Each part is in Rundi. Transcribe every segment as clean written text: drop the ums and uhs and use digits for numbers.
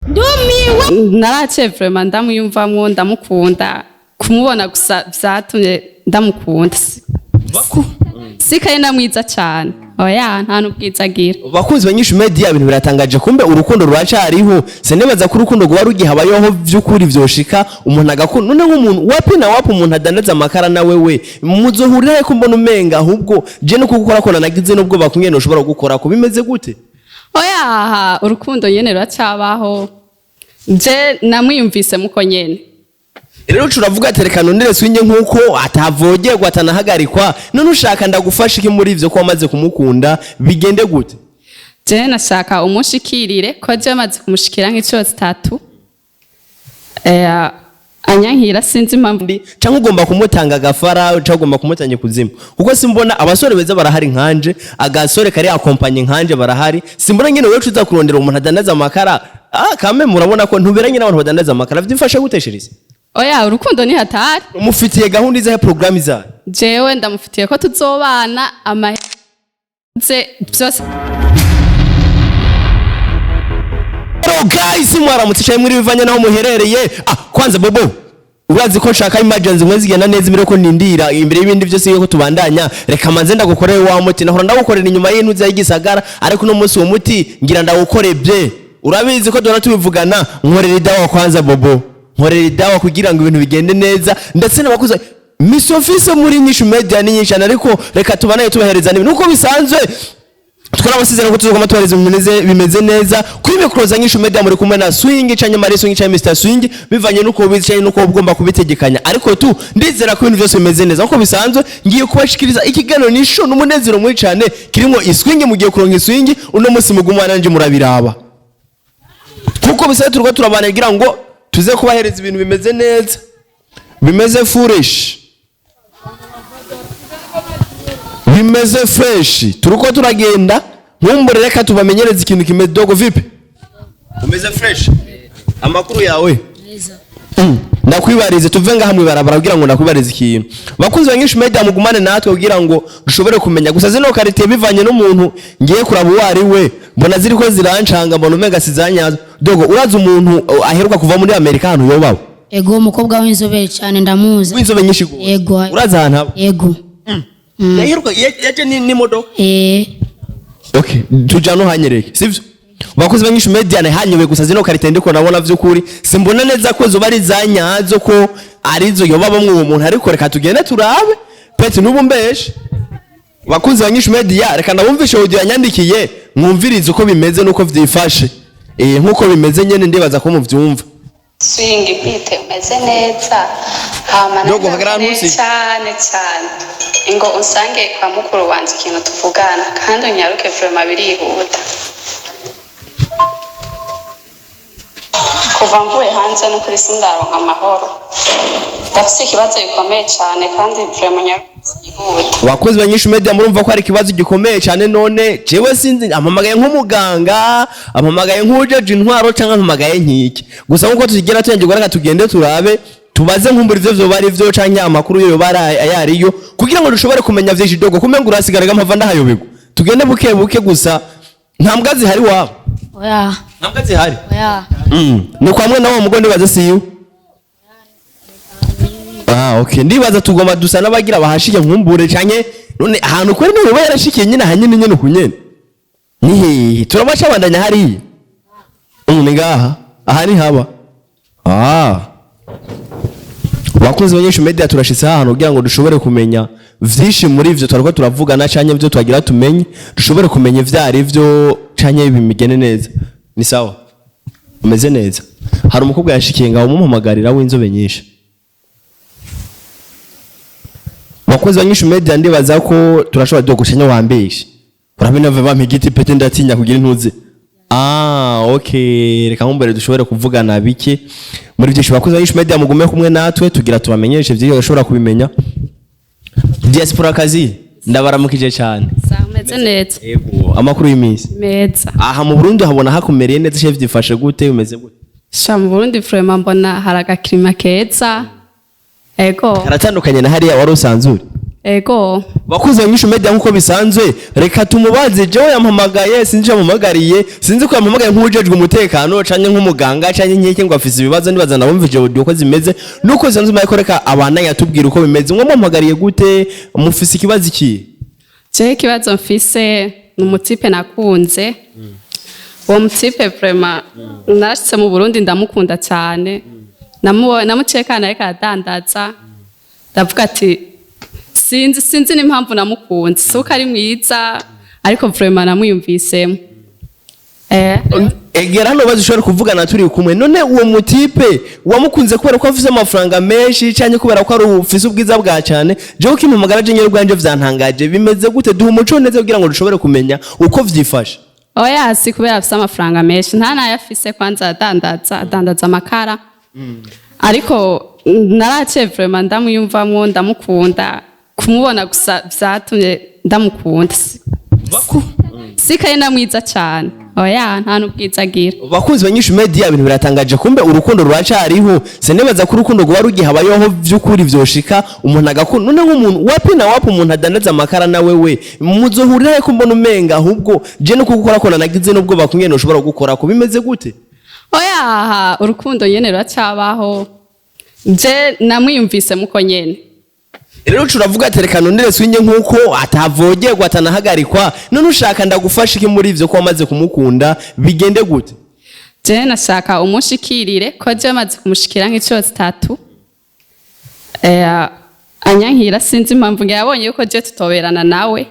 Ndumiwe. Naraciye vraiment ndamwiyumvamwo, ndamukunda. Kumubona gusa vyatumye ndamukunda. Sikaye na mwiza cane, oya, nta n'ubwiza agira. Bakunzi ba Nyinshi Media, ibintu biratangaje. Kumbe urukundo ruracariho. Sinibaza ko urukundo rwaba rugihabayeho vy'ukuri, vyoshika umuntu agakunda. None nk'umuntu wapi na wapi, umuntu adandaza amakara, na wewe muzohurira ko mbona umenga ahubwo je no kugukora ko nanagize n'ubwo bakumwe ushobora gukora ko bimeze gute? Oya, urukundo nyene ruracabaho. Je namwiyumvise muko nyene. Rero uca uravuga ati: "Reka nondere swinge nk'uko atavogerwa, atanahagarikwa." None ushaka ndagufasha iki muri ivyo, ko wamaze kumukunda? Bigende gute? Je nashaka umushikirire, ko je maze kumushikira nk'inshuro zitatu, anyankira, sinzi impamvu. Ndi canke ugomba kumutanga agafara, canke ugomba kumutanga kuzimu? Kuko simbona, abasore beza barahari nkanje, agasore kari akompanye nkanje barahari. Simbona nyene wewe uza kurondera umuntu adandaza amakara. Ah, kame murabona ko ntuberanye n'abantu badandaza amakara. Vyifashe gute, shirisi? Oya, urukundo ni hatari. Umufitiye gahunda izahe, programme izahe? Jewe ndamufitiye ko tuzobana amaheze byose. Hello guys, mwaramutse cyane muri bivanye naho muherereye. Ah, kwanza Bobo, urazi ko nshaka emergency mwe zigenda neza imbere ko nindira imbere y'ibindi byose yuko tubandanya. Reka manze ndagukorere wa muti nahora ndagukorera inyuma y'intuza y'igisagara, ariko uno munsi uwo muti ngira ndawukore bye. Urabizi ko duhora tubivugana. Nkorera idawa kwanza, Bobo, nkorera idawa kugira ngo ibintu bigende neza. Ndetse n'abakuze Miss Office muri Nyinshi Media ni nyinshi cyane, ariko reka tubanaye tubahereza n'ibintu uko bisanzwe. Twarabasizera ko tuzoguma tubareza bimeze neza kuri mikoro za Nyinshi Media. Muri kumwe na Swing canke Mari Swing canke Mr Swing, bivanye nuko ubizi canke nuko ugomba kubitegekanya, ariko tu ndizera ko ibintu byose bimeze neza uko bisanzwe. Ngiye kubashikiriza ikiganiro nisho n'umunezero mwinshi cyane kirimo iswing. Mugiye kuronka iswing uno munsi, mugumana nanje murabiraba kuko bisanzwe turiko turabana kugira ngo tuze kubahereza ibintu bimeze neza, bimeze fresh, bimeze fresh. Turiko turagenda nkumbure, reka tubamenyereze ikintu kimeze. Dogo, vipi? Umeze fresh? Amakuru yawe? Ndakwibarize, tuve ngaha mwibarabara kugira ngo ndakwibarize ikintu. Bakunzi ba Nyinshi Media, mugumane natwe kugira ngo dushobore kumenya gusa zino karite bivanye n'umuntu ngiye kuraba uwo ari we. Mbona ziriko zirancanga, mbona umenga sizanyazo. Dogo, urazi umuntu aheruka kuva muri Amerika ahantu yobawe? Ego, umukobwa w'inzobere cyane, ndamuzi. W'inzobe nyinshi gose? Yego. Urazi ahantu aba? Ego. Yaheruka yaje n'imodoka? Eh. Okay, tuja no hanyereke, sivyo? Bakozi ba Nyinshi Media, hanyobe gusa zino karite ndiko nabona vy'ukuri simbona neza ko zoba ari zanyazo, ko arizo yoba bamwe uwo muntu, ariko reka tugende turabe peti n'ubu mbeshe. Bakunzi ba Nyinshi Media, reka ndabumvishe audio yanyandikiye, mwumvirize uko bimeze nuko vyifashe. Nkuko bimeze nyene, ndibaza ko muvyumva. Swing, bite? Umeze neza? Hama Dogo, hagarara ntusige. Cyane cyane, ingo unsange kwa mukuru wanje, ikintu tuvugana, kandi unyaruke vraiment, birihuta. Kuva mvuye hanze no kuri sindaronka amahoro, ndafise ikibazo gikomeye cyane, kandi vraiment unyaruke yihuta. Abakozi ba Nyinshi Media, murumva ko hari ikibazo gikomeye cyane. None jewe sinzi, ampamagaye nk'umuganga, ampamagaye nk'ujeje intwaro, cyangwa ampamagaye nk'iki? Gusa nkuko tugera tuyangirwa, reka tugende turabe, tubaze nkumbura ivyo vyoba ari vyo canke amakuru yoba ari ayariyo kugira ngo dushobore kumenya vyinshi. Dogo, kumenga urasigara, mpava ndahayoberwa. Tugende buke buke gusa. Nta mbwa zihari wabo? Oya. Nta mbwa zihari? Oya. Ni kwa mwe na wa mugo, ndibaza siyo. Ah, okay, ndibaza tugomba dusa n'abagira bahashike nkumbure, canke none ahantu kuri none uba yarashikiye nyine aha nyine nyine uku nyene ni hehe? Turabaca bandanya hariya. Ni ngaha, aha ni haba. Ah, bakunzi ba Nyinshi Media, turashitse ahantu kugira ngo dushobore kumenya vyinshi muri ivyo twariko turavugana, canke ivyo twagira tumenye, dushobore kumenya ivyo ari vyo canke bimigene neza. Ni sawa, umeze neza? Hari umukobwa yashikiye ngaho mumuhamagarira w'inzobe nyinshi. Bakozi ba Nyinshi Media, ndibaza ko turashobora do gushanya wambeshe. Urabona bampa igiti pete, ndatinya kugira intuze. Ah, okay, reka nkumbere dushobore kuvugana bike muri byinshi. Bakozi ba Nyinshi Media, mugume kumwe natwe, tugira tubamenyeshe vyinshi bashobora kubimenya. Diaspora kazi, ndabaramukije cyane. Sawa, umeze neza? Yego, amakuru y'iminsi? Meza. Aha mu Burundi habona hakumereye neza? Chef, byifashe gute? Umeze gute? Sha, mu Burundi vraiment mbona hari agakirima keza, ego. Karatandukanye na hariya wari usanzwe uri? Ego. Bakuze Nyishu Media, nkuko bisanzwe, reka tumubaze. Jewe yampamagaye, sinzi icyo yampamagariye, sinzi ko yampamagaye nk'uwujejwe umutekano canke nk'umuganga canke nkeke ngo afise ibibazo. Nibaza nabumvije audio uko zimeze nuko bisanzwe, ariko reka abana yatubwira uko bimeze. Mwe mumpamagariye gute? Mufise ikibazo iki? Jewe ikibazo mfise ni umutipe nakunze. Uwo mutipe vraiment narashitse mu Burundi ndamukunda cyane. Namucekana ariko aradandaza, ndavuga ati sinzi n'impamvu namukunze, si uko ari mwiza, ariko vraiment namwiyumvisemo. Egera hano bazi ushobora kuvugana turi kumwe. None uwo mutipe wamukunze kubera ko afise amafaranga menshi canke kubera ko ari ufise ubwiza bwa cyane? Jewe ukimpamagara, je nyene ubwanje vyantangaje. Bimeze gute? Duha umuco neza kugira ngo dushobore kumenya uko vyifashe. Oya, si kubera afise amafaranga menshi, nta nayo afise. Kwanza adandaza amakara, ariko naraciye vraiment ndamwiyumvamwo, ndamukunda. Kumubona gusa vyatumye ndamukunda. Si kari na mwiza cyane, oya, nta n'ubwiza agira. Bakunzi ba Nyishu Media, ibintu biratangaje. Kumbe urukundo ruracariho. Sinibaza ko urukundo rwaba rugihabayeho vy'ukuri vyoshika umuntu agakunda. None nk'umuntu wapi na wapi, umuntu adandaza amakara, na wewe muzohurira ko mbona umenga ahubwo je no kugukora ko nanagize n'ubwo bakumwe ushobora gukora ko bimeze gute? Oya, urukundo nyene ruracabaho, je namwiyumvise muko nyene. Rero turavuga ati reka nonere swinye nkuko atavogerwa atanahagarikwa. None ushaka ndagufasha iki muri ivyo, ko wamaze kumukunda? Bigende gute? Je nashaka umushikirire, ko je maze kumushikira nk'inshuro zitatu, anyankira. Sinzi impamvu, ngira yabonye yuko je tutoberana nawe,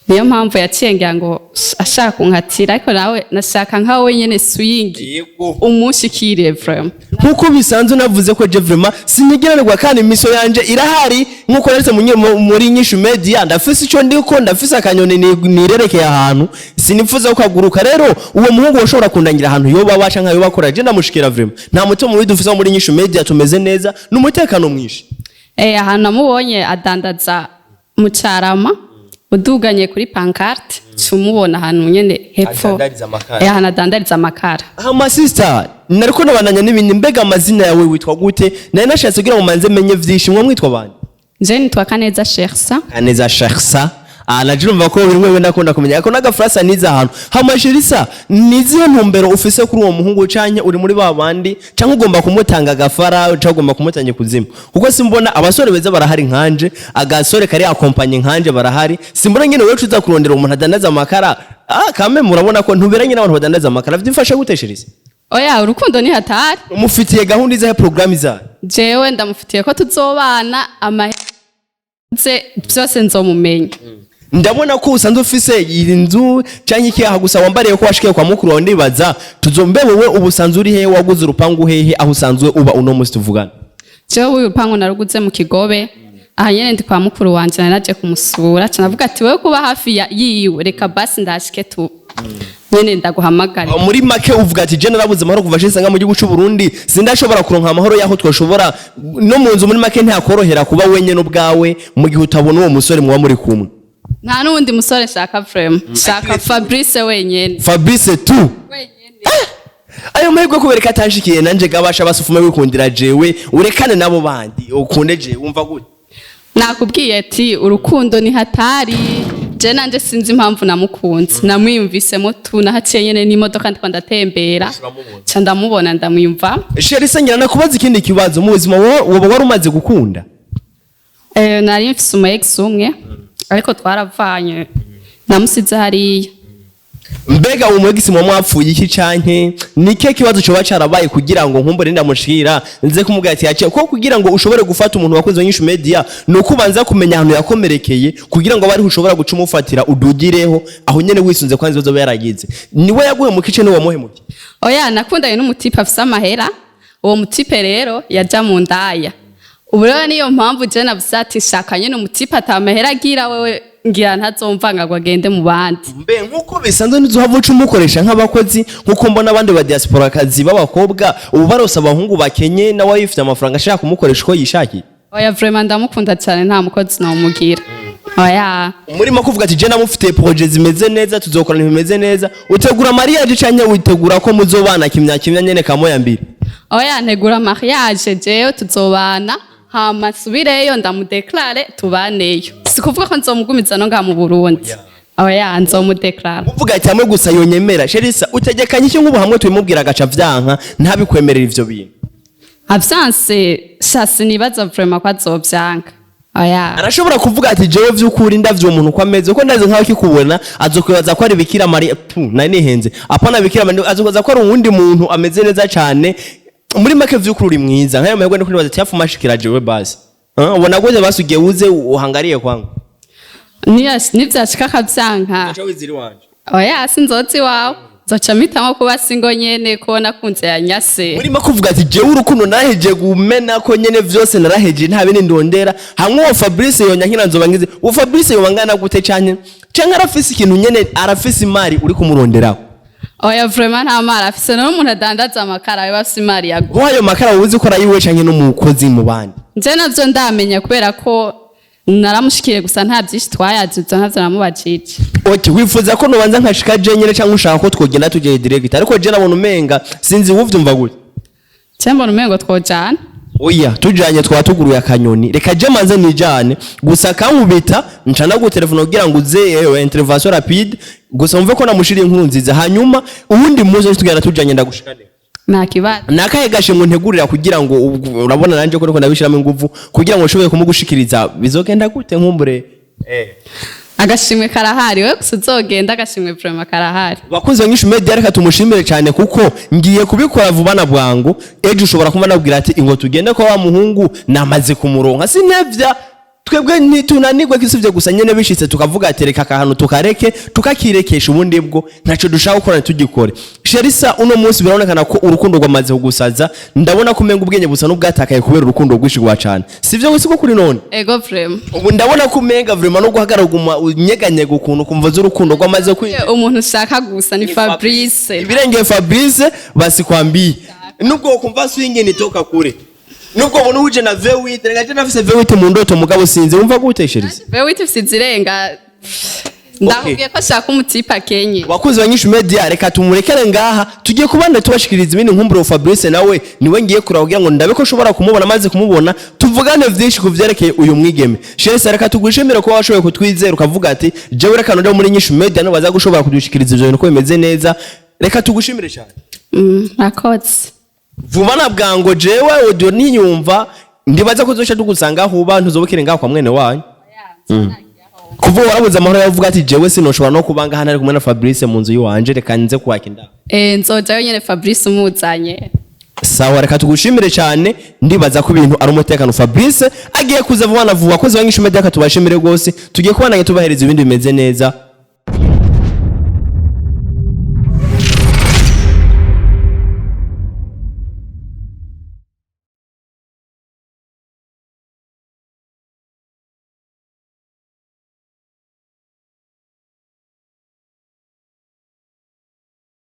niyo mpamvu yaciye ngira ngo ashaka kunkatira. Ariko nawe nashaka nka wenyene swingi umushikirire vraiment. Nkuko bisanzwe navuze ko je vraiment sinigeranirwa, kandi imiso yanje irahari nkuko naretse muri Nyishu Media. Ndafise ico ndiko, ndafise akanyoni nirerekeye ahantu, sinifuza ko kaguruka. Rero uwo muhungu woshobora kundangira ahantu yoba baca nka yoba akora, je ndamushikira. Vraiment nta mutima mubi dufise muri Nyishu Media, tumeze neza n'umutekano mwinshi. Ahantu namubonye, adandaza mu Carama, uduganye kuri pancarte cumubona ahantu nyene hepfo. Adandariza amakara. Ahantu adandariza amakara. Hama sister, nariko nabandanya n'ibindi. Mbega amazina yawe witwa gute? Nari nashatse kugira ngo manze menye vyinshi. Mwe mwitwa bande? Je nitwa Kaneza Shersa. Kaneza Shersa. Ah, naje urumva ko bimwe we ndakunda kumenya ako n'agafrasa nize ahantu. Hama Sherisa, nizihe ntumbero ufise kuri uwo muhungu? Canke uri muri ba bandi, canke ugomba kumutanga agafara, canke ugomba kumutanga kuzimu? Kuko simbona abasore beza barahari nkanje, agasore kari akompanye nkanje barahari. Simbona nyene wewe uza kurondera umuntu adandaza amakara. Ah, kame murabona ko ntuberanye n'abantu badandaza amakara. Vyifashe gute, Sherisa? Oya, urukundo ni hatari. Umufitiye gahunda izahe, programme izahe? Jewe ndamufitiye ko tuzobana, amaheze byose nzomumenya. Ndabona ko usanzwe ufise iyi nzu canke ikiyaha, gusa wambariye ko washikiye kwa mukuru wawe. Ndibaza tuzombe wewe ubu usanzwe uri hehe? Waguze urupangu hehe aho usanzwe uba uno musi tuvugana? Jewe uyu rupangu naruguze mu Kigobe. Aha nyene ndi kwa mukuru wanje, nari naje kumusura, ca navuga ati wewe kuba hafi ya yiwe, reka basi ndashike tu nyene ndaguhamagare. Muri make uvuga ati je narabuze amahoro kuva nsanga mu gihugu c'u Burundi, sindashobora kuronka amahoro yaho twashobora no mu nzu. Muri make ntakorohera kuba wenyene ubwawe mu gihe utabona uwo musore muba muri kumwe. Nta n'uwundi musore nshaka, vraiment nshaka Fabrice wenyene. Fabrice tu? Wenyene. Ayo mahirwe kubereka atanshikiye nanje gabasha basufume wikundira jewe, urekane nabo bandi, ukunde jewe. Wumva gute? Nakubwiye ati urukundo ni hatari. Je nanje sinzi impamvu namukunze, namwiyumvisemo tu. Nahaciye nyene n'imodoka ndiko ndatembera, ca ndamubona, ndamwiyumva. Sherisa, ngira nakubaza ikindi kibazo. Mu buzima woba wari umaze gukunda? Nari mfise umu ex umwe, ariko twaravanye, namusize hariya. Mbega uwo mwegisi muba mwapfuye iki, canke nike kibazo coba carabaye kugira ngo nkumbure ndamushikira nze kumubwira ati yaciye ko? Kugira ngo ushobore gufata umuntu wakunze Nyishu Media, ni uko ubanza kumenya ahantu yakomerekeye, kugira ngo abe ariho ushobora guca umufatira udugireho aho nyene wisunze kwanza ibibazo aba yaragize. Niwe yaguhemuka ice, niwe wamuhemukiye? Oya, nakundanye n'umutipe afise amahera. Uwo mutipe rero yaja mu ndaya. Ubu rero niyo mpamvu je navuze ati shaka nyene umutipe ata mahera agira, wewe ngira ntazomvanga ngo agende mu bandi. Mbe nkuko bisanzwe ntizuhava uca umukoresha nk'abakozi, nkuko mbona abandi ba diaspora kazi b'abakobwa ubu barose abahungu bakenye, nawe yifite amafaranga ashaka kumukoresha uko yishakiye? Oya, vraiment ndamukunda cyane, nta mukozi nomugira, oya. Murimo kuvuga ati je namufitiye projet zimeze neza, tuzokorana ibintu bimeze neza. Utegura mariage canke witegura ko muzobana kimya kimya nyene kamoya mbiri? Oya, ntegura mariage. Jewe tuzobana, hama nsubireyo ndamudeklare, tubaneyo. Si kuvuga ko nzomugumiza no ngaha mu Burundi. Oya, nzomudeklara. Uvuga ati hamwe gusa yonyemera. Sherisa, utegekanye iki nk'ubu hamwe tubimubwira agaca vyanka, ntabikwemerera ivyo bintu? Avyanse sha, sinibaza vraiment ko azovyanka, oya. Arashobora kuvuga ati jewe vy'ukuri ndavye umuntu uko ameze, uko ndazi nkaho kikubona, azokwibaza ko ari Bikira Mariya. Pu, nari nihenze, apana Bikira Mariya, azokwibaza ko ari uwundi muntu ameze neza cane. Muri make vy'ukuri uri mwiza nkayo mahirwe, ndiko nibaza ati yafumashikira jewe basi. Ah, ubona gute basugiye uze uhangariye kwangu? Nivyashika akavyanka, oya, sinzoza iwawe, nzoca mpitamo kuba single nyene, ko nakunze yanyase. Muri make uvuga ati jewe urukundo naraheje gumena ko nyene vyose naraheje, nta bindi ndondera. Hamwe uwo Fabrice yonya nzoba ngize, uwo Fabrice yoba ngana gute, canke arafise ikintu nyene, arafise imari uri kumuronderaho? Oya, vraiment nta mari afise. None umuntu adandaza amakara ayo afise imari yagu? Ayo makara wowe uzi ko arayiwe canke n'umukozi mu bandi? Nje navyo ndamenya, kubera ko naramushikiye gusa, nta byinshi twayazi, ivyo ntavyo namubajije. Okay, wifuza ko nobanza nkashika je nyene, canke ushaka ko twogenda tugeye direct? Ariko je nabona umenga sinzi, uvyumva gute? Je mbona umengo twojana. Oya, tujanye twaba tuguruye akanyoni. Reka je manze nijane gusa, kankubita nca ndagutelefona kugira ngo uze, intervention rapide gusa, mve ko namushiriye inkuru nziza. Hanyuma uwundi munsi tugenda tujanye ndagushikane. Nta kibazo. Nakahe gashimwe ntegurira kugira ngo urabona nanje ko ndiko ndabishiramo inguvu kugira ngo nshobore kumugushikiriza? Bizogenda gute nkumbure? Agashimwe karahari, we gusa uzogenda, agashimwe vraiment karahari. Bakunzi ba Nyishu Media, reka tumushimire cyane kuko ngiye kubikora vuba na bwangu. Ejo ushobora kumva nabwira ati ingo tugende kwa wa muhungu, namaze kumuronka. Sinevya, twebwe ntitunanirwe kisivye gusa nyene bishitse tukavuga ati reka ahantu tukareke tukakirekesha, ubundi bwo ntaco dushaka gukora ntitugikore. Sherisa, uno munsi birabonekana ko urukundo rwamaze kugusaza. Ndabona ko umenga ubwenge busa n'ubwatakaye kubera urukundo rwinshi rwa cane, sivyo gusa ko kuri none? Ego, vraiment. Ubu ndabona ko umenga vraiment no guhagarara uguma unyeganyega ukuntu kumva z'urukundo rwamaze kwinjira. Umuntu ushaka gusa ni Fabrice. Ibirengeye Fabrice basikwambiye, nubwo kumva swingi nitoka kure, nubwo ubona uje na V8, reka je nafise V8 mu ndoto, mugabo sinzi. Wumva gute, Sherisa? Wewe wita izirenga, ndakubwiye ko ashaka umutipe akenye. Bakunzi ba Nyishu Media, reka tumurekere ngaha, tugiye kubana tubashikiriza ibindi. Nkumbure Fabrice nawe niwe ngiye kuraba kugira ngo ndabe ko nshobora kumubona, maze kumubona tuvugane vyinshi ku vyerekeye uyu mwigeme. Sherisa, reka tugushimire kuba washoboye kutwizera ukavuga ati jewe reka nonde muri Nyishu Media no baza gushobora kudushikiriza ivyo bintu ko bimeze neza. Reka tugushimire cyane. Murakoze. Vuba na bwango, jewe audio niyumva ndibaza ko uzoca tugusanga aho uba, ntuzobukire ngaho kwa mwene wanyu. Kuva warabuze amahoro, yavuga ati jewe sinoshobora no kuba ngaha ntari kumwe na Fabrice mu nzu yiwanje, reka nze kwaka inda. Nzojayo nyene Fabrice umuzanye. Sawa, reka tugushimire cyane. Ndibaza ko ibintu ari umutekano, Fabrice agiye kuza vuba na vuba. Abakozi ba Nyishu Media, tubashimire rwose. Tugiye kubandanya tubahereza ibindi bimeze neza.